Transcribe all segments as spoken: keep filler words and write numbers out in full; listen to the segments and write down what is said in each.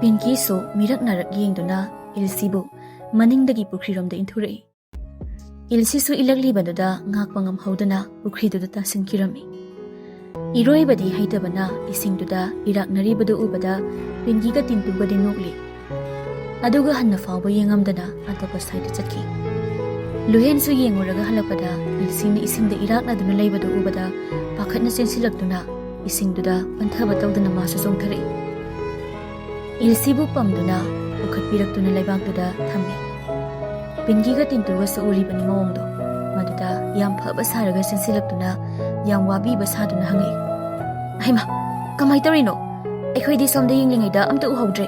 ꯄꯤꯟꯀꯤꯁꯨ ꯃꯤꯔꯛ ꯅꯥꯔꯛ ꯌꯦꯡꯗꯨꯅ ꯏꯜꯁꯤꯕꯨ ꯃꯅꯤꯡꯗꯒꯤ ꯄꯨꯈ꯭ꯔꯤꯔꯣꯝꯗ ꯏꯟꯊꯨꯔꯛꯏ꯫ ꯏꯜꯁꯤꯁꯨ ꯏꯜꯂꯛꯂꯤꯕꯗꯨꯗ ꯉꯥꯛꯄ ꯉꯝꯍꯧꯗꯅ ꯄꯨꯈ꯭ꯔꯤꯗꯨꯗ ꯇꯥꯁꯤꯟꯈꯤꯔꯝꯃꯤ꯫ ꯏꯔꯣꯏꯕꯗꯤ ꯍꯩꯇꯕꯅ ꯏꯁꯤꯡꯗꯨꯗ ꯏꯔꯥꯛꯅꯔꯤꯕꯗꯨ ꯎꯕꯗ ꯄꯤꯟꯀꯤꯒ ꯇꯤꯟꯇꯨꯒꯗꯤ ꯅꯣꯛꯂꯤ꯫ ꯑꯗꯨꯒ ꯍꯟꯅ ꯐꯥꯎꯕ ꯌꯦꯡꯉꯝꯗꯅ ꯑꯇꯣꯞꯄ ꯁꯥꯏꯗ ꯆꯠꯈꯤ꯫ ꯂꯨꯍꯦꯟꯁꯨ ꯌꯦꯡꯉꯨꯔꯒ ꯍꯜꯂꯛꯄꯗ ꯏꯜꯁꯤꯅ ꯏꯁꯤꯡꯗ ꯏꯔꯥꯛꯅꯗꯨꯅ ꯂꯩꯕꯗꯨ ꯎꯕꯗ ꯄꯥꯈꯠꯅ ꯆꯦꯟꯁꯤꯜꯂꯛꯇꯨꯅ ꯏꯁꯤꯡꯗꯨꯗ ꯄꯟꯊꯕ ꯇꯧꯗꯅ ꯃꯥꯁꯨ ꯆꯣꯡꯊꯔꯛꯏ꯫ ꯏꯜꯁꯤꯕꯨ ꯄꯝꯗꯨꯅ ꯄꯨꯈꯠꯄꯤꯔꯛꯇꯨꯅ ꯂꯩꯕꯥꯛꯇꯨꯗ ꯊꯝꯃꯤ꯫ ꯄꯤꯟꯀꯤꯒ ꯇꯤꯟꯇꯨꯒꯁꯨ ꯎꯔꯤꯕꯅꯤ ꯃꯑꯣꯡꯗꯣ꯫ ꯃꯗꯨꯗ ꯌꯥꯝ ꯐꯕ ꯁꯥꯔꯒ ꯆꯦꯟꯁꯤꯜꯂꯛꯇꯨꯅ ꯌꯥꯝ ꯋꯥꯕꯤꯕ ꯁꯥꯗꯨꯅ ꯍꯪꯉꯛꯏ, "ꯍꯩꯃꯥ, ꯀꯃꯥꯏ ꯇꯧꯔꯤꯅꯣ? ꯑꯩꯈꯣꯏꯗꯤ ꯁꯣꯝꯗ ꯌꯦꯡꯂꯤꯉꯩꯗ ꯑꯝꯇ ꯎꯍꯧꯗ꯭ꯔꯦ꯫"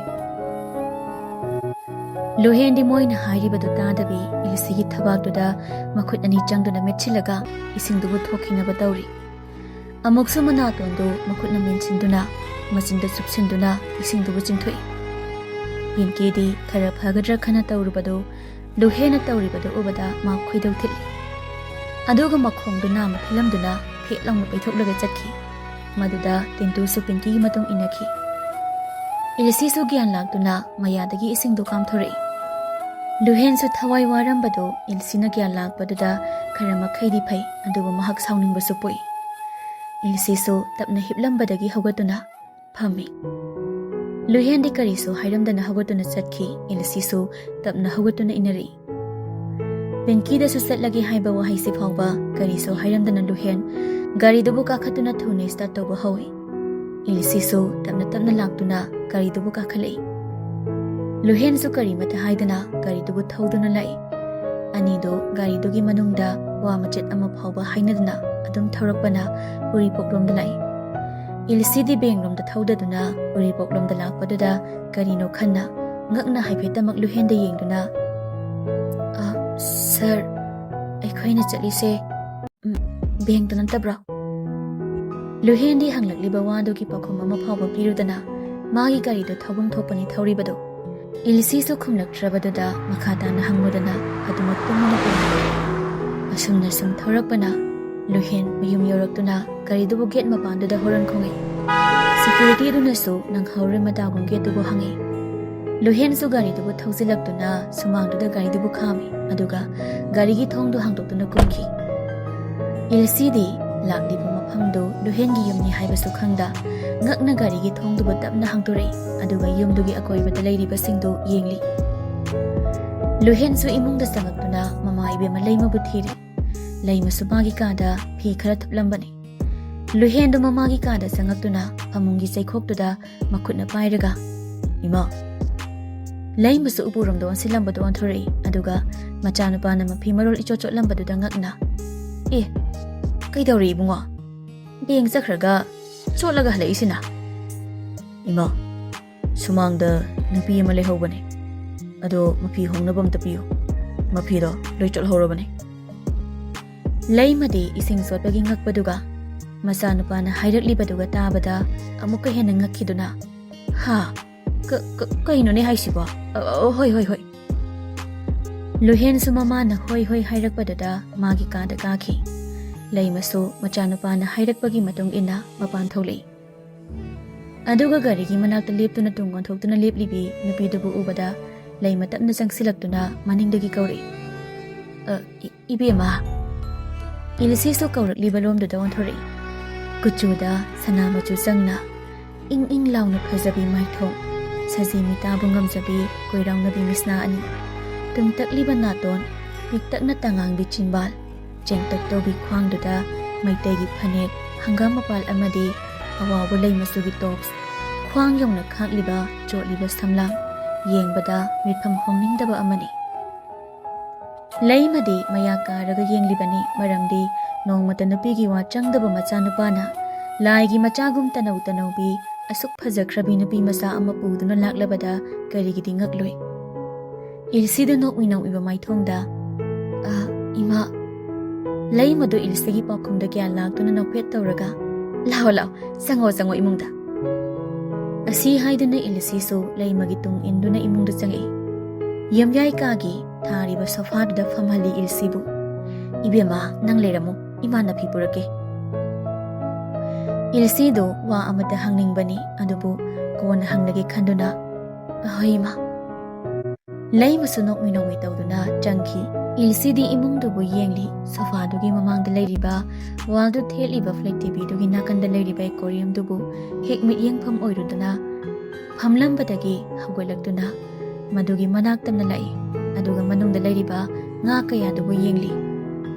ꯂꯨꯍꯦꯟꯗꯤ ꯃꯣꯏꯅ ꯍꯥꯏꯔꯤꯕꯗꯨ ꯇꯥꯗꯕꯤ ꯏꯜꯁꯤꯒꯤ ꯊꯕꯥꯛꯇꯨꯗ ꯃꯈꯨꯠ ꯑꯅꯤ ꯆꯪꯗꯨꯅ ꯃꯦꯠꯁꯤꯜꯂꯒ ꯏꯁꯤꯡꯗꯨꯕꯨ ꯊꯣꯛꯈꯤꯅꯕ ꯇꯧꯔꯤ꯫ ꯑꯃꯨꯛꯁꯨ ꯃꯅꯥꯇꯣꯟꯗꯨ ꯃꯈꯨꯠꯅ ꯃꯦꯟꯁꯤꯟꯗꯨꯅ ꯃꯆꯤꯟꯗ ꯆꯨꯞꯁꯤꯟꯗꯨꯅ ꯏꯁꯤꯡꯗꯨꯕꯨ ꯆꯤꯡꯊꯣꯛꯏ꯫ ꯄꯤꯟꯀꯤꯗꯤ ꯈꯔ ꯐꯒꯗ꯭ꯔꯥ ꯈꯟꯅ ꯇꯧꯔꯨꯕꯗꯨ ꯂꯨꯍꯦꯟꯅ ꯇꯧꯔꯤꯕꯗꯨ ꯎꯕꯗ ꯃꯥ ꯈꯣꯏꯗꯧ ꯊꯤꯠꯂꯤ꯫ ꯑꯗꯨꯒ ꯃꯈꯣꯡꯗꯨ ꯅꯥꯝꯃ ꯊꯤꯜꯂꯝꯗꯨꯅ ꯐꯦꯠ ꯂꯥꯎꯅ ꯄꯩꯊꯣꯛꯂꯒ ꯆꯠꯈꯤ꯫ ꯃꯗꯨꯗ ꯇꯤꯟꯇꯨꯁꯨ ꯄꯤꯟꯀꯤꯒꯤ ꯃꯇꯨꯡ ꯏꯟꯅꯈꯤ꯫ ꯏꯜꯁꯤꯁꯨ ꯒ꯭ꯌꯥꯟ ꯂꯥꯛꯇꯨꯅ ꯃꯌꯥꯗꯒꯤ ꯏꯁꯤꯡꯗꯨ ꯀꯥꯝꯊꯣꯔꯛꯏ꯫ ꯂꯨꯍꯦꯟꯁꯨ ꯊꯋꯥꯏ ꯋꯥꯔꯝꯕꯗꯨ ꯏꯜꯁꯤꯅ ꯒ꯭ꯌꯥꯟ ꯂꯥꯛꯄꯗꯨꯗ ꯈꯔ ꯃꯈꯩꯗꯤ ꯐꯩ, ꯑꯗꯨꯕꯨ ꯃꯍꯥꯛ ꯁꯥꯎꯅꯤꯡꯕꯁꯨ ꯄꯣꯛꯏ꯫ ꯏꯜꯁꯤꯁꯨ ꯇꯞꯅ ꯍꯤꯞꯂꯝꯕꯗꯒꯤ ꯍꯧꯒꯠꯇꯨꯅ ꯐꯝꯃꯤ꯫ ꯂꯨꯍꯦꯟꯗꯤ ꯀꯔꯤꯁꯨ ꯍꯥꯏꯔꯝꯗꯅ ꯍꯧꯒꯠꯇꯨꯅ ꯆꯠꯈꯤ꯫ ꯏꯜꯁꯤꯁꯨ ꯇꯞꯅ ꯍꯧꯒꯠꯇꯨꯅ ꯏꯟꯅꯔꯛꯏ꯫ ꯄꯤꯟꯀꯤꯗꯁꯨ ꯆꯠꯂꯒꯦ ꯍꯥꯏꯕ ꯋꯥꯍꯩꯁꯤ ꯐꯥꯎꯕ ꯀꯔꯤꯁꯨ ꯍꯥꯏꯔꯝꯗꯅ ꯂꯨꯍꯦꯟ ꯒꯥꯔꯤꯗꯨꯕꯨ ꯀꯥꯈꯠꯇꯨꯅ ꯊꯨꯅ start ꯇꯧꯕ ꯍꯧꯏ꯫ ꯏꯜꯁꯤꯁꯨ ꯇꯞꯅ ꯇꯞꯅ ꯂꯥꯛꯇꯨꯅ ꯒꯥꯔꯤꯗꯨꯕꯨ ꯀꯥꯈꯠꯂꯛꯏ꯫ ꯂꯨꯍꯦꯟꯁꯨ ꯀꯔꯤꯃꯇ ꯍꯥꯏꯗꯅ ꯒꯥꯔꯤꯗꯨꯕꯨ ꯊꯧꯗꯨꯅ ꯂꯥꯛꯏ꯫ ꯑꯅꯤꯗꯨ ꯒꯥꯔꯤꯗꯨꯒꯤ ꯃꯅꯨꯡꯗ ꯋꯥ ꯃꯆꯦꯠ ꯑꯃ ꯐꯥꯎꯕ ꯍꯥꯏꯅꯗꯅ ꯑꯗꯨꯝ ꯊꯧꯔꯛꯄꯅ ꯎꯔꯤꯄꯣꯛꯂꯣꯝꯗ ꯂꯥꯛꯏ꯫ ꯏꯜꯁꯤꯗꯤ ꯕꯦꯡꯂꯣꯝꯗ ꯊꯧꯗꯗꯨꯅ ꯎꯔꯤꯄꯣꯛꯂꯣꯝꯗ ꯂꯥꯛꯄꯗꯨꯗ ꯀꯔꯤꯅꯣ ꯈꯟꯅ ꯉꯛꯅ ꯍꯥꯏꯐꯦꯠꯇꯃꯛ ꯂꯨꯍꯦꯟꯗ ꯌꯦꯡꯗꯨꯅ, "ꯑ, ꯁꯥꯔ, ꯑꯩꯈꯣꯏꯅ ꯆꯠꯂꯤꯁꯦ, ꯎꯝ, ꯕꯦꯡꯇ ꯅꯠꯇꯕ꯭ꯔꯣ?" ꯂꯨꯍꯦꯟꯗꯤ ꯍꯪꯂꯛꯂꯤꯕ ꯋꯥꯗꯨꯒꯤ ꯄꯥꯎꯈꯨꯝ ꯑꯃ ꯐꯥꯎꯕ ꯄꯤꯔꯨꯗꯅ ꯃꯥꯒꯤ ꯒꯥꯔꯤꯗꯨ ꯊꯧꯐꯝ ꯊꯣꯛꯄꯅꯤ ꯊꯧꯔꯤꯕꯗꯨ꯫ ꯏꯜꯁꯤꯁꯨ ꯈꯨꯝꯂꯛꯇ꯭ꯔꯕꯗꯨꯗ ꯃꯈꯥ ꯇꯥꯅ ꯍꯪꯂꯨꯗꯅ ꯑꯗꯨꯃꯛ ꯇꯨꯝꯗꯨꯅ ꯇꯣꯡꯂꯤ꯫ ꯑꯁꯨꯝꯅ ꯁꯨꯝ ꯊꯧꯔꯛꯄꯅ ꯂꯨꯍꯦꯟ ꯃꯌꯨꯝ ꯌꯧꯔꯛꯇꯨꯅ ꯒꯥꯔꯤꯗꯨꯕꯨ ꯒꯦꯠ ꯃꯄꯥꯟꯗꯨꯗ ꯍꯣꯔꯟ ꯈꯣꯡꯉꯛꯏ꯫ ꯁꯦꯀ꯭ꯌꯨꯔꯤꯇꯤꯗꯨꯅꯁꯨ ꯅꯪꯍꯧꯔꯣꯏ ꯃꯇꯥꯒꯨꯝ ꯒꯦꯠꯇꯨꯕꯨ ꯍꯥꯡꯉꯤ꯫ ꯂꯨꯍꯦꯟꯁꯨ ꯒꯥꯔꯤꯗꯨꯕꯨ ꯊꯧꯖꯤꯜꯂꯛꯇꯨꯅ ꯁꯨꯃꯥꯡꯗꯨꯗ ꯒꯥꯔꯤꯗꯨꯕꯨ ꯈꯥꯝꯃꯤ, ꯑꯗꯨꯒ ꯒꯥꯔꯤꯒꯤ ꯊꯣꯡꯗꯨ ꯍꯥꯡꯗꯣꯛꯇꯨꯅ ꯀꯨꯝꯈꯤ꯫ ꯏꯜꯁꯤꯗꯤ ꯂꯥꯛꯂꯤꯕ ꯃꯐꯝꯗꯨ ꯂꯨꯍꯦꯟꯒꯤ ꯌꯨꯝꯅꯤ ꯍꯥꯏꯕꯁꯨ ꯈꯪꯗ, ꯉꯛꯅ ꯒꯥꯔꯤꯒꯤ ꯊꯣꯡꯗꯨꯕꯨ ꯇꯞꯅ ꯍꯥꯡꯗꯣꯔꯛꯏ, ꯑꯗꯨꯒ ꯌꯨꯝꯗꯨꯒꯤ ꯑꯀꯣꯏꯕꯗ ꯂꯩꯔꯤꯕꯁꯤꯡꯗꯨ ꯌꯦꯡꯂꯤ꯫ ꯂꯨꯍꯦꯟꯁꯨ ꯏꯃꯨꯡꯗ ꯆꯪꯉꯛꯇꯨꯅ ꯃꯃꯥ ꯏꯕꯦꯝꯃ ꯂꯩꯃꯕꯨ ꯊꯤꯔꯤ꯫ ꯂꯩꯃꯁꯨ ꯃꯥꯒꯤ ꯀꯥꯗ ꯐꯤ ꯈꯔ ꯊꯨꯞꯂꯝꯕꯅꯤ꯫ ꯂꯨꯍꯦꯟꯗꯨ ꯃꯃꯥꯒꯤ ꯀꯥꯗ ꯆꯪꯉꯛꯇꯨꯅ ꯐꯃꯨꯡꯒꯤ ꯆꯩꯈꯣꯛꯇꯨꯗ ꯃꯈꯨꯠꯅ ꯄꯥꯏꯔꯒ, "ꯏꯃꯥ!" ꯂꯩꯃꯁꯨ ꯎꯄꯨꯔꯣꯝꯗ ꯑꯣꯟꯁꯤꯜꯂꯝꯕꯗꯨ ꯑꯣꯟꯊꯣꯔꯛꯏ, ꯑꯗꯨꯒ ꯃꯆꯥꯅꯨꯄꯥꯅ ꯃꯐꯤ ꯃꯔꯣꯜ ꯏꯆꯣꯠ ꯆꯣꯠꯂꯝꯕꯗꯨꯗ ꯉꯛꯅ, "ꯑꯦ, ꯀꯩꯗꯧꯔꯦ ꯏꯕꯨꯡꯉꯣ? ꯕꯦꯡ ꯆꯠꯈ꯭ꯔꯒ ꯆꯣꯠꯂꯒ ꯍꯜꯂꯛꯏꯁꯤꯅ?" "ꯏꯃꯥ, ꯁꯨꯃꯥꯡꯗ ꯅꯨꯄꯤ ꯑꯃ ꯂꯩꯍꯧꯕꯅꯦ, ꯑꯗꯣ ꯃꯐꯤ ꯍꯣꯡꯅꯕ ꯑꯝꯇ ꯄꯤꯌꯨ, ꯃꯐꯤꯗꯣ ꯂꯣꯏ ꯆꯣꯠꯍꯧꯔꯕꯅꯦ꯫" ꯂꯩꯃꯗꯤ ꯏꯁꯤꯡ ꯆꯣꯠꯄꯒꯤ ꯉꯛꯄꯗꯨꯒ ꯃꯆꯥꯅꯨꯄꯥꯅ ꯍꯥꯏꯔꯛꯂꯤꯕꯗꯨꯒ ꯇꯥꯕꯗ ꯑꯃꯨꯛꯀ ꯍꯦꯟꯅ ꯉꯛꯈꯤꯗꯨꯅ, "ꯍꯥ? ꯀ-, ꯀ-, ꯀꯩꯅꯣꯅꯦ ꯍꯥꯏꯁꯤꯕꯣ? ꯑ, ꯑ, ꯍꯣꯏ, ꯍꯣꯏ, ꯍꯣꯏ꯫" ꯂꯨꯍꯦꯟꯁꯨ ꯃꯃꯥꯅ "ꯍꯣꯏ, ꯍꯣꯏ" ꯍꯥꯏꯔꯛꯄꯗꯨꯗ ꯃꯥꯒꯤ ꯀꯥꯗ ꯀꯥꯈꯤ꯫ ꯂꯩꯃꯁꯨ ꯃꯆꯥꯅꯨꯄꯥꯅ ꯍꯥꯏꯔꯛꯄꯒꯤ ꯃꯇꯨꯡ ꯏꯟꯅ ꯃꯄꯥꯟ ꯊꯣꯛꯂꯛꯏ꯫ ꯑꯗꯨꯒ ꯒꯥꯔꯤꯒꯤ ꯃꯅꯥꯛꯇ ꯂꯦꯞꯇꯨꯅ ꯇꯨꯡ ꯑꯣꯟꯊꯣꯛꯇꯨꯅ ꯂꯦꯞꯂꯤꯕꯤ ꯅꯨꯄꯤꯗꯨꯕꯨ ꯎꯕꯗ ꯂꯩꯃ ꯇꯞꯅ ꯆꯪꯁꯤꯜꯂꯛꯇꯨꯅ ꯃꯅꯤꯡꯗꯒꯤ ꯀꯧꯔꯛꯏ, "ꯑ, ꯏ-, ꯏꯕꯦꯝꯃ!" ꯏꯜꯁꯤꯁꯨ ꯀꯧꯔꯛꯂꯤꯕ ꯂꯣꯝꯗꯨꯗ ꯑꯣꯟꯊꯣꯔꯛꯏ꯫ ꯀꯨꯆꯨꯗ ꯁꯅꯥ ꯃꯆꯨ ꯆꯪꯅ, ꯏꯪ ꯏꯪ ꯂꯥꯎꯅ ꯐꯖꯕꯤ ꯃꯥꯏꯊꯣꯡ, ꯁꯖꯤ ꯃꯤꯇꯥꯕꯨ ꯉꯝꯖꯕꯤ ꯀꯣꯏꯔꯥꯎꯅꯕꯤ ꯃꯤꯁꯅꯥ ꯑꯅꯤ, ꯇꯨꯝꯇꯛꯂꯤꯕ ꯅꯥꯇꯣꯟ, ꯄꯤꯛꯇꯛꯅ ꯇꯉꯥꯡꯕꯤ ꯆꯤꯟꯕꯥꯜ, ꯆꯦꯡꯇꯛ ꯇꯧꯕꯤ ꯈ꯭ꯋꯥꯡꯗꯨꯗ ꯃꯩꯇꯩꯒꯤ ꯐꯅꯦꯛ, ꯍꯪꯒꯥꯝ ꯃꯄꯥꯜ ꯑꯃꯗꯤ ꯑꯋꯥꯎꯕ ꯂꯩ ꯃꯆꯨꯒꯤ ꯇꯣꯞꯁ, ꯈ꯭ꯋꯥꯡ ꯌꯧꯅ ꯈꯥꯛꯂꯤꯕ ꯆꯣꯠꯂꯤꯕ ꯁꯝꯂꯥꯡ, ꯌꯦꯡꯕꯗ ꯃꯤꯠꯐꯝ ꯍꯣꯡꯅꯤꯡꯗꯕ ꯑꯃꯅꯤ꯫ ꯂꯩꯃꯗꯤ ꯃꯌꯥ ꯀꯥꯔꯒ ꯌꯦꯡꯂꯤꯕꯅꯤ, ꯃꯔꯝꯗꯤ ꯅꯣꯡꯃꯇ ꯅꯨꯄꯤꯒꯤ ꯋꯥ ꯆꯪꯗꯕ ꯃꯆꯥꯅꯨꯄꯥꯅ ꯂꯥꯏꯒꯤ ꯃꯆꯥꯒꯨꯝ ꯇꯅꯧ ꯇꯅꯧꯕꯤ, ꯑꯁꯨꯛ ꯐꯖꯈ꯭ꯔꯕꯤ ꯅꯨꯄꯤ ꯃꯆꯥ ꯑꯃ ꯄꯨꯗꯨꯅ ꯂꯥꯛꯂꯕꯗ ꯀꯔꯤꯒꯤꯗꯤ ꯉꯛꯂꯣꯏ? ꯏꯜꯁꯤꯗ ꯅꯣꯛꯃꯤ ꯅꯣꯛꯃꯤꯕ ꯃꯥꯏꯊꯣꯡꯗ, "ꯑ, ꯏꯃꯥ!" ꯂꯩꯃꯗꯨ ꯏꯜꯁꯤꯒꯤ ꯄꯥꯎꯈꯨꯝꯗ ꯀꯌꯥ ꯂꯥꯛꯇꯨꯅ ꯅꯣꯛꯐꯦꯠ ꯇꯧꯔꯒ, "ꯂꯥꯛꯑꯣ, ꯂꯥꯛꯑꯣ, ꯆꯪꯉꯣ, ꯆꯪꯉꯣ ꯏꯃꯨꯡꯗ꯫" ꯑꯁꯤ ꯍꯥꯏꯗꯨꯅ ꯏꯜꯁꯤꯁꯨ ꯂꯩꯃꯒꯤ ꯇꯨꯡ ꯏꯟꯗꯨꯅ ꯏꯃꯨꯡꯗ ꯆꯪꯉꯛꯏ꯫ ꯌꯨꯝꯌꯥꯏ ꯀꯥꯒꯤ ꯊꯥꯔꯤꯕ ꯁꯣꯐꯥꯗꯨꯗ ꯐꯝꯍꯜꯂꯤ ꯏꯜꯁꯤꯕꯨ꯫ "ꯏꯕꯦꯝꯃ, ꯅꯪ ꯂꯩꯔꯝꯃꯨ, ꯏꯃꯥꯅ ꯐꯤ ꯄꯨꯔꯛꯀꯦ꯫" ꯏꯜꯁꯤꯗꯨ ꯋꯥ ꯑꯃꯇ ꯍꯪꯅꯤꯡꯕꯅꯤ, ꯑꯗꯨꯕꯨ ꯀꯣꯟꯅ ꯍꯪꯂꯒꯦ ꯈꯟꯗꯨꯅ, "ꯑꯍꯣꯏ, ꯏꯃꯥ꯫" ꯂꯩꯃꯁꯨ ꯅꯣꯛꯃꯤ ꯅꯣꯛꯃꯤ ꯇꯧꯗꯨꯅ ꯆꯪꯈꯤ꯫ ꯏꯜꯁꯤꯗꯤ ꯏꯃꯨꯡꯗꯨꯕꯨ ꯌꯦꯡꯂꯤ꯫ ꯁꯣꯐꯥꯗꯨꯒꯤ ꯃꯃꯥꯡꯗ ꯂꯩꯔꯤꯕ, ꯋꯥꯜꯗꯨ ꯊꯦꯠꯂꯤꯕ ꯐ꯭ꯂꯦꯠ ꯇꯤꯚꯤꯗꯨꯒꯤ ꯅꯥꯀꯟꯗ ꯂꯩꯔꯤꯕ ꯑꯦꯀꯣꯔꯤꯌꯝꯗꯨꯕꯨ ꯍꯦꯛ ꯃꯤꯠꯌꯦꯡꯐꯝ ꯑꯣꯏꯔꯨꯗꯨꯅ ꯐꯝꯂꯝꯕꯗꯒꯤ ꯍꯧꯒꯠꯂꯛꯇꯨꯅ ꯃꯗꯨꯒꯤ ꯃꯅꯥꯛ ꯇꯝꯅ ꯂꯥꯛꯏ, ꯑꯗꯨꯒ ꯃꯅꯨꯡꯗ ꯂꯩꯔꯤꯕ ꯉꯥ ꯀꯌꯥꯗꯨꯕꯨ ꯌꯦꯡꯂꯤ꯫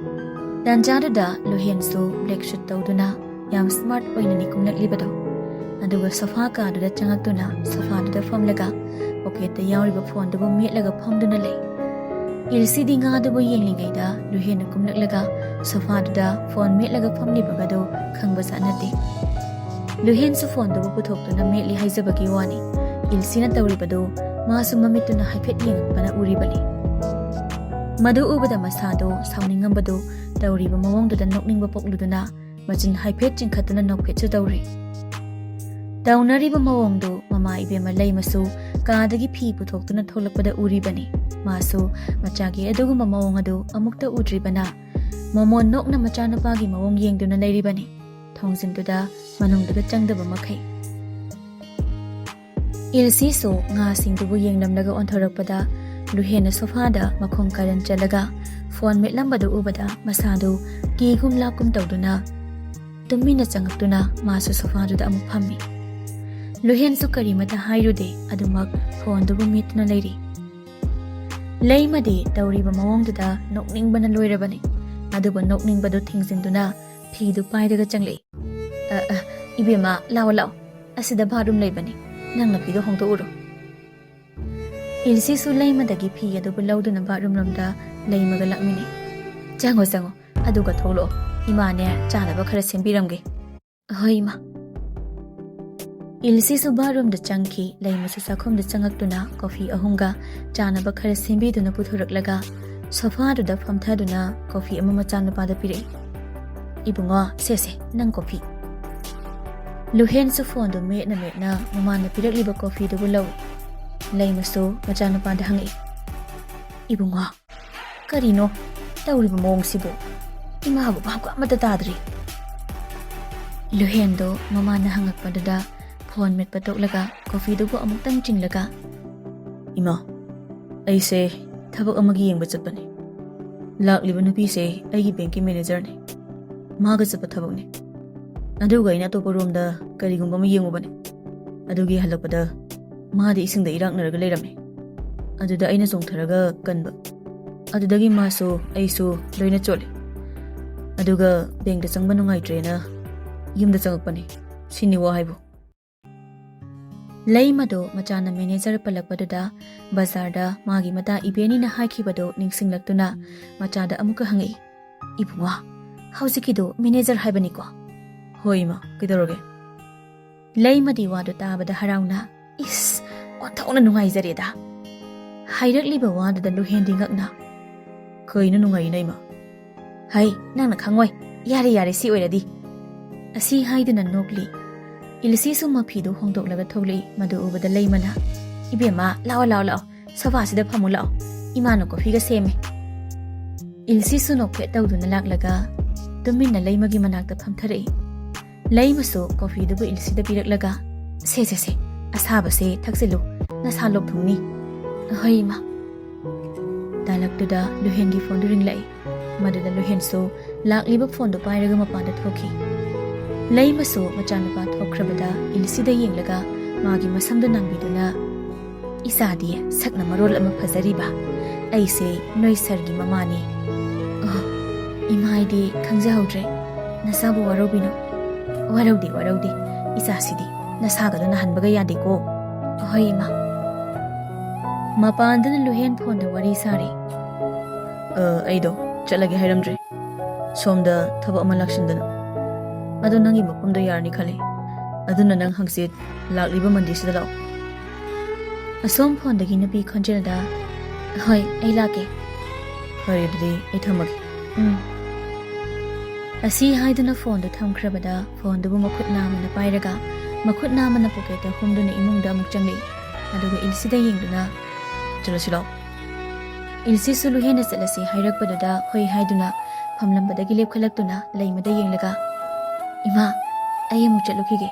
ꯇꯥꯟꯖꯥꯗꯨꯗ ꯂꯨꯍꯦꯟꯁꯨ ꯕ꯭ꯂꯦꯛ ꯁꯨꯠ ꯇꯧꯗꯨꯅ ꯌꯥꯝ ꯁ꯭ꯃꯥꯔꯠ ꯑꯣꯏꯅꯅꯤ ꯀꯨꯝꯂꯛꯂꯤꯕꯗꯣ꯫ ꯑꯗꯨꯒ ꯁꯣꯐꯥ ꯀꯥꯗꯨꯗ ꯆꯪꯉꯛꯇꯨꯅ ꯁꯣꯐꯥꯗꯨꯗ ꯐꯝꯂꯒ ꯄꯣꯀꯦꯠꯇ ꯌꯥꯎꯔꯤꯕ ꯐꯣꯟꯗꯨꯕꯨ ꯃꯦꯠꯂꯒ ꯐꯝꯗꯨꯅ ꯂꯩ꯫ ꯏꯜꯁꯤꯗꯤ ꯉꯥꯗꯨꯕꯨ ꯌꯦꯡꯂꯤꯉꯩꯗ ꯂꯨꯍꯦꯟꯅ ꯀꯨꯝꯂꯛꯂꯒ ꯁꯣꯐꯥꯗꯨꯗ ꯐꯣꯟ ꯃꯦꯠꯂꯒ ꯐꯝꯂꯤꯕꯒꯗꯨ ꯈꯪꯕ ꯖꯥꯠ ꯅꯠꯇꯦ꯫ ꯂꯨꯍꯦꯟꯁꯨ ꯐꯣꯟꯗꯨꯕꯨ ꯄꯨꯊꯣꯛꯇꯨꯅ ꯃꯦꯠꯂꯤ ꯍꯥꯏꯖꯕꯒꯤ ꯋꯥꯅꯤ, ꯏꯜꯁꯤꯅ ꯇꯧꯔꯤꯕꯗꯨ ꯃꯥꯁꯨ ꯃꯃꯤꯠꯇꯨꯅ ꯍꯥꯏꯐꯦꯠ ꯌꯦꯡꯉꯛꯄꯅ ꯎꯔꯤꯕꯅꯤ꯫ ꯃꯗꯨ ꯎꯕꯗ ꯃꯁꯥꯗꯨ ꯁꯥꯎꯅꯤꯡꯉꯝꯕꯗꯨ ꯇꯧꯔꯤꯕ ꯃꯑꯣꯡꯗꯨꯗ ꯅꯣꯛꯅꯤꯡꯕ ꯄꯣꯛꯂꯨꯗꯨꯅ ꯃꯆꯤꯟ ꯍꯥꯏꯐꯦꯠ ꯆꯤꯡꯈꯠꯇꯨꯅ ꯅꯣꯛꯐꯦꯠꯁꯨ ꯇꯧꯔꯤ꯫ ꯇꯧꯅꯔꯤꯕ ꯃꯑꯣꯡꯗꯨ ꯃꯃꯥ ꯏꯕꯦꯝꯃ ꯂꯩꯃꯁꯨ ꯀꯥꯗꯒꯤ ꯐꯤ ꯄꯨꯊꯣꯛꯇꯨꯅ ꯊꯣꯛꯂꯛꯄꯗ ꯎꯔꯤꯕꯅꯤ꯫ ꯃꯥꯁꯨ ꯃꯆꯥꯒꯤ ꯑꯗꯨꯒꯨꯝꯕ ꯃꯑꯣꯡ ꯑꯗꯨ ꯑꯃꯨꯛꯇ ꯎꯗ꯭ꯔꯤꯕꯅ ꯃꯃꯣꯟ ꯅꯣꯛꯅ ꯃꯆꯥꯅꯨꯄꯥꯒꯤ ꯃꯑꯣꯡ ꯌꯦꯡꯗꯨꯅ ꯂꯩꯔꯤꯕꯅꯤ, ꯊꯣꯡꯖꯤꯟꯗꯨꯗ ꯃꯅꯨꯡꯗꯨꯗ ꯆꯪꯗꯕ ꯃꯈꯩ꯫ ꯏꯜꯁꯤꯁꯨ ꯉꯥꯁꯤꯡꯗꯨꯕꯨ ꯌꯦꯡꯂꯝꯂꯒ ꯑꯣꯟꯊꯣꯔꯛꯄꯗ ꯂꯨꯍꯦꯟꯅ ꯁꯣꯐꯥꯗ ꯃꯈꯣꯡ ꯀꯥꯔꯟ ꯆꯠꯂꯒ ꯐꯣꯟ ꯃꯦꯠꯂꯝꯕꯗꯨ ꯎꯕꯗ ꯃꯁꯥꯗꯨ ꯀꯤꯒꯨꯝ ꯂꯥꯛꯀꯨꯝ ꯇꯧꯗꯨꯅ ꯇꯨꯃꯤꯟꯅ ꯆꯪꯉꯛꯇꯨꯅ ꯃꯥꯁꯨ ꯁꯣꯐꯥꯗꯨꯗ ꯑꯃꯨꯛ ꯐꯝꯃꯤ꯫ ꯂꯨꯍꯦꯟꯁꯨ ꯀꯔꯤꯃꯇ ꯍꯥꯏꯔꯨꯗꯦ, ꯑꯗꯨꯃꯛ ꯐꯣꯟꯗꯨꯕꯨ ꯃꯦꯠꯇꯨꯅ ꯂꯩꯔꯤ꯫ ꯂꯩꯃꯗꯤ ꯇꯧꯔꯤꯕ ꯃꯑꯣꯡꯗꯨꯗ ꯅꯣꯛꯅꯤꯡꯕꯅ ꯂꯣꯏꯔꯕꯅꯤ꯫ ꯑꯗꯨꯕꯨ ꯅꯣꯛꯅꯤꯡꯕꯗꯨ ꯊꯤꯡꯖꯤꯟꯗꯨꯅ ꯐꯤꯗꯨ ꯄꯥꯏꯔꯒ ꯆꯪꯂꯛꯏ꯫ "ꯑ, ꯑ, ꯏꯕꯦꯝꯃ, ꯂꯥꯛꯑꯣ, ꯂꯥꯛꯑꯣ, ꯑꯁꯤꯗ ꯕꯥꯠꯔꯨꯝ ꯂꯩꯕꯅꯤ, ꯅꯪ ꯅꯐꯤꯗꯣ ꯍꯣꯡꯗꯣꯛꯎꯔꯣ꯫" ꯏꯜꯁꯤꯁꯨ ꯂꯩꯃꯗꯒꯤ ꯐꯤ ꯑꯗꯨꯕꯨ ꯂꯧꯗꯨꯅ ꯕꯥꯠꯔꯨꯝ ꯂꯣꯝꯗ ꯂꯩꯃꯒ ꯂꯥꯛꯃꯤꯟꯅꯩ꯫ "ꯆꯪꯉꯣ, ꯆꯪꯉꯣ, ꯑꯗꯨꯒ ꯊꯣꯛꯂꯛꯑꯣ, ꯏꯃꯥꯅꯦ ꯆꯥꯅꯕ ꯈꯔ ꯁꯦꯝꯕꯤꯔꯝꯒꯦ꯫" "ꯑꯍꯣꯏ, ꯏꯃꯥ꯫" ꯏꯜꯁꯤꯁꯨ ꯕꯥꯠꯔꯨꯝꯗ ꯆꯪꯈꯤ꯫ ꯂꯩꯃꯁꯨ ꯆꯥꯛꯈꯨꯝꯗ ꯆꯪꯉꯛꯇꯨꯅ ꯀꯣꯐꯤ ꯑꯍꯨꯝꯒ ꯆꯥꯅꯕ ꯈꯔ ꯁꯦꯝꯕꯤꯗꯨꯅ ꯄꯨꯊꯣꯔꯛꯂꯒ ꯁꯣꯐꯥꯗꯨꯗ ꯐꯝꯊꯗꯨꯅ ꯀꯣꯐꯤ ꯑꯃ ꯃꯆꯥꯅꯨꯄꯥꯗ ꯄꯤꯔꯛꯏ꯫ "ꯏꯕꯨꯡꯉꯣ, ꯁꯦꯁꯦ, ꯅꯪ ꯀꯣꯐꯤ꯫" ꯂꯨꯍꯦꯟꯁꯨ ꯐꯣꯟꯗꯨ ꯃꯦꯠꯅ ꯃꯦꯠꯅ ꯃꯃꯥꯅ ꯄꯤꯔꯛꯂꯤꯕ ꯀꯣꯐꯤꯗꯨꯕꯨ ꯂꯧꯏ꯫ ꯂꯩꯃꯁꯨ ꯃꯆꯥꯅꯨꯄꯥꯗ ꯍꯪꯉꯛꯏ, "ꯏꯕꯨꯡꯉꯣ, ꯀꯔꯤꯅꯣ ꯇꯧꯔꯤꯕ ꯃꯑꯣꯡꯁꯤꯕꯨ? ꯏꯃꯥꯕꯨ ꯚꯥꯞꯀ ꯑꯃꯠꯇ ꯇꯥꯗ꯭ꯔꯤ꯫" ꯂꯨꯍꯦꯟꯗꯣ ꯃꯃꯥꯅ ꯍꯪꯉꯛꯄꯗꯨꯗ ꯐꯣꯟ ꯃꯦꯠꯄ ꯇꯣꯛꯂꯒ ꯀꯣꯐꯤꯗꯨꯕꯨ ꯑꯃꯨꯛꯇꯪ ꯆꯤꯡꯂꯒ, "ꯏꯃꯥ, ꯑꯩꯁꯦ ꯊꯕꯛ ꯑꯃꯒꯤ ꯌꯦꯡꯕ ꯆꯠꯄꯅꯦ꯫ ꯂꯥꯛꯂꯤꯕ ꯅꯨꯄꯤꯁꯦ ꯑꯩꯒꯤ ꯕꯦꯡꯀꯤ ꯃꯦꯅꯦꯖꯔꯅꯦ꯫ ꯃꯥꯒ ꯆꯠꯄ ꯊꯕꯛꯅꯦ꯫ ꯑꯗꯨꯒ ꯑꯩꯅ ꯑꯇꯣꯞꯄ ꯔꯣꯝꯗ ꯀꯔꯤꯒꯨꯝꯕ ꯑꯃ ꯌꯦꯡꯉꯨꯕꯅꯦ꯫ ꯑꯗꯨꯒꯤ ꯍꯜꯂꯛꯄꯗ ꯃꯥꯗꯤ ꯏꯁꯤꯡꯗ ꯏꯔꯥꯛꯅꯔꯒ ꯂꯩꯔꯝꯃꯦ꯫ ꯑꯗꯨꯗ ꯑꯩꯅ ꯆꯣꯡꯊꯔꯒ ꯀꯟꯕ꯫ ꯑꯗꯨꯗꯒꯤ ꯃꯥꯁꯨ ꯑꯩꯁꯨ ꯂꯣꯏꯅ ꯆꯣꯠꯂꯦ꯫ ꯑꯗꯨꯒ ꯕꯦꯡꯗ ꯆꯪꯕ ꯅꯨꯡꯉꯥꯏꯇ꯭ꯔꯦꯅ ꯌꯨꯝꯗ ꯆꯪꯉꯛꯄꯅꯦ꯫ ꯁꯤꯅꯤ ꯋꯥ ꯍꯥꯏꯕꯨ꯫" ꯂꯩꯃꯗꯣ ꯃꯆꯥꯅ ꯃꯦꯅꯦꯖꯔ ꯄꯜꯂꯛꯄꯗꯨꯗ ꯕꯖꯥꯔꯗ ꯃꯥꯒꯤ ꯃꯇꯥ ꯏꯕꯦꯅꯤꯅ ꯍꯥꯏꯈꯤꯕꯗꯣ ꯅꯤꯡꯁꯤꯡꯂꯛꯇꯨꯅ ꯃꯆꯥꯗ ꯑꯃꯨꯛꯀ ꯍꯪꯉꯛꯏ, "ꯏꯕꯨꯡꯉꯣ, ꯍꯧꯖꯤꯛꯀꯤꯗꯣ ꯃꯦꯅꯦꯖꯔ ꯍꯥꯏꯕꯅꯤꯀꯣ?" "ꯍꯣꯏ ꯏꯃꯥ, ꯀꯩꯗꯧꯔꯒꯦ?" ꯂꯩꯃꯗꯤ ꯋꯥꯗꯨ ꯇꯥꯕꯗ ꯍꯔꯥꯎꯅ, "ꯏꯁ, ꯑꯣꯟꯊꯣꯛꯅ ꯅꯨꯡꯉꯥꯏꯖꯔꯦꯗ!" ꯍꯥꯏꯔꯛꯂꯤꯕ ꯋꯥꯗꯨꯗ ꯂꯨꯍꯦꯟꯗꯤ ꯉꯛꯅ, "ꯀꯩꯅꯣ ꯅꯨꯡꯉꯥꯏꯅ ꯏꯃꯥ?" "ꯍꯩ, ꯅꯪꯅ ꯈꯪꯉꯣꯏ꯫ ꯌꯥꯔꯦ, ꯌꯥꯔꯦ, ꯁꯤ ꯑꯣꯏꯔꯗꯤ꯫" ꯑꯁꯤ ꯍꯥꯏꯗꯨꯅ ꯅꯣꯛꯂꯤ꯫ ꯏꯜꯁꯤꯁꯨ ꯃꯐꯤꯗꯨ ꯍꯣꯡꯗꯣꯛꯂꯒ ꯊꯣꯛꯂꯛꯏ꯫ ꯃꯗꯨ ꯎꯕꯗ ꯂꯩꯃꯅ, "ꯏꯕꯦꯝꯃ, ꯂꯥꯛꯑꯣ, ꯂꯥꯛꯑꯣ, ꯂꯥꯛꯑꯣ꯫ ꯁꯣꯐꯥꯁꯤꯗ ꯐꯝꯃꯨ ꯂꯥꯛꯑꯣ꯫ ꯏꯃꯥꯅ ꯀꯣꯐꯤꯒ ꯁꯦꯝꯃꯦ꯫" ꯏꯜꯁꯤꯁꯨ ꯅꯣꯛꯐꯦꯠ ꯇꯧꯗꯨꯅ ꯂꯥꯛꯂꯒ ꯇꯨꯃꯤꯟꯅ ꯂꯩꯃꯒꯤ ꯃꯅꯥꯛꯇ ꯐꯝꯊꯔꯛꯏ꯫ ꯂꯩꯃꯁꯨ ꯀꯣꯐꯤꯗꯨꯕꯨ ꯏꯜꯁꯤꯗ ꯄꯤꯔꯛꯂꯒ, "ꯁꯦ, ꯁꯦ, ꯁꯦ, ꯑꯁꯥꯕꯁꯦ ꯊꯛꯆꯤꯜꯂꯨ, ꯅꯁꯥ ꯂꯣꯛ ꯊꯨꯡꯅꯤ꯫" "ꯑꯍꯣꯏ, ꯏꯃꯥ꯫" ꯇꯥꯂꯛꯇꯨꯗ ꯂꯨꯍꯦꯟꯒꯤ ꯐꯣꯟꯗꯨ ꯔꯤꯡꯂꯛꯏ꯫ ꯃꯗꯨꯗ ꯂꯨꯍꯦꯟꯁꯨ ꯂꯥꯛꯂꯤꯕ ꯐꯣꯟꯗꯨ ꯄꯥꯏꯔꯒ ꯃꯄꯥꯟꯗ ꯊꯣꯛꯈꯤ꯫ ꯂꯩꯃꯁꯨ ꯃꯆꯥꯅꯨꯄꯥ ꯊꯣꯛꯈ꯭ꯔꯕꯗ ꯏꯜꯁꯤꯗ ꯌꯦꯡꯂꯒ ꯃꯥꯒꯤ ꯃꯁꯝꯗꯨ ꯅꯥꯟꯕꯤꯗꯨꯅ, "ꯏꯆꯥꯗꯤ ꯁꯛꯅ ꯃꯔꯣꯜ ꯑꯃ ꯐꯖꯔꯤꯕ꯫ ꯑꯩꯁꯦ ꯅꯣꯏ ꯁꯥꯔꯒꯤ ꯃꯃꯥꯅꯤ꯫" "ꯑꯣ, ꯏꯃꯥ, ꯑꯩꯗꯤ ꯈꯪꯖꯍꯧꯗ꯭ꯔꯦ꯫ ꯅꯁꯥꯕꯨ ꯋꯥꯔꯧꯕꯤꯅꯨ꯫" "ꯋꯥꯔꯧꯗꯦ, ꯋꯥꯔꯧꯗꯦ꯫ ꯏꯆꯥꯁꯤꯗꯤ ꯅꯁꯥꯒꯗꯣ ꯅꯥꯍꯟꯕꯒ ꯌꯥꯗꯦꯀꯣ꯫" "ꯑꯍꯣꯏ, ꯏꯃꯥ꯫" ꯃꯄꯥꯟꯗꯅ ꯂꯨꯍꯦꯟ ꯐꯣꯟꯗ ꯋꯥꯔꯤ ꯁꯥꯔꯤ꯫ "ꯑ, ꯑꯩꯗꯣ ꯆꯠꯂꯒꯦ ꯍꯥꯏꯔꯝꯗ꯭ꯔꯦ꯫ ꯁꯣꯝꯗ ꯊꯕꯛ ꯑꯃ ꯂꯥꯛꯁꯤꯟꯗꯅ꯫ ꯑꯗꯣ ꯅꯪꯒꯤ ꯃꯐꯝꯗꯣ ꯌꯥꯔꯅꯤ ꯈꯜꯂꯤ꯫ ꯑꯗꯨꯅ ꯅꯪ ꯍꯪꯆꯤꯠ ꯂꯥꯛꯂꯤꯕ ꯃꯟꯗꯦꯁꯤꯗ ꯂꯥꯛꯑꯣ꯫" ꯑꯁꯣꯝ ꯐꯣꯟꯗꯒꯤ ꯅꯨꯄꯤ ꯈꯣꯟꯖꯦꯜꯗ, "ꯍꯣꯏ, ꯑꯩ ꯂꯥꯛꯀꯦ꯫" "ꯐꯔꯦ, ꯑꯗꯨꯗꯤ ꯑꯩ ꯊꯝꯃꯒꯦ꯫" "ꯎꯝ꯫" ꯑꯁꯤ ꯍꯥꯏꯗꯨꯅ ꯐꯣꯟꯗꯨ ꯊꯝꯈ꯭ꯔꯕꯗ ꯐꯣꯟꯗꯨꯕꯨ ꯃꯈꯨꯠ ꯅꯥꯝꯃꯅ ꯄꯥꯏꯔꯒ ꯃꯈꯨꯠ ꯅꯥꯝꯃꯅ ꯄꯣꯀꯦꯠꯇ ꯍꯨꯝꯗꯨꯅ ꯏꯃꯨꯡꯗ ꯑꯃꯨꯛ ꯆꯪꯂꯛꯏ꯫ ꯑꯗꯨꯒ ꯏꯜꯁꯤꯗ ꯌꯦꯡꯗꯨꯅ, "ꯆꯠꯂꯁꯤ ꯂꯥꯛꯑꯣ꯫" ꯏꯜꯁꯤꯁꯨ ꯂꯨꯍꯦꯟꯅ ꯆꯠꯂꯁꯤ ꯍꯥꯏꯔꯛꯄꯗꯨꯗ ꯍꯣꯏ ꯍꯥꯏꯗꯨꯅ ꯐꯝꯂꯝꯕꯗꯒꯤ ꯂꯦꯞꯈꯠꯂꯛꯇꯨꯅ ꯂꯩꯃꯗ ꯌꯦꯡꯂꯒ, "ꯏꯃꯥ, ꯑꯩ ꯑꯃꯨꯛ ꯆꯠꯂꯨꯈꯤꯒꯦ꯫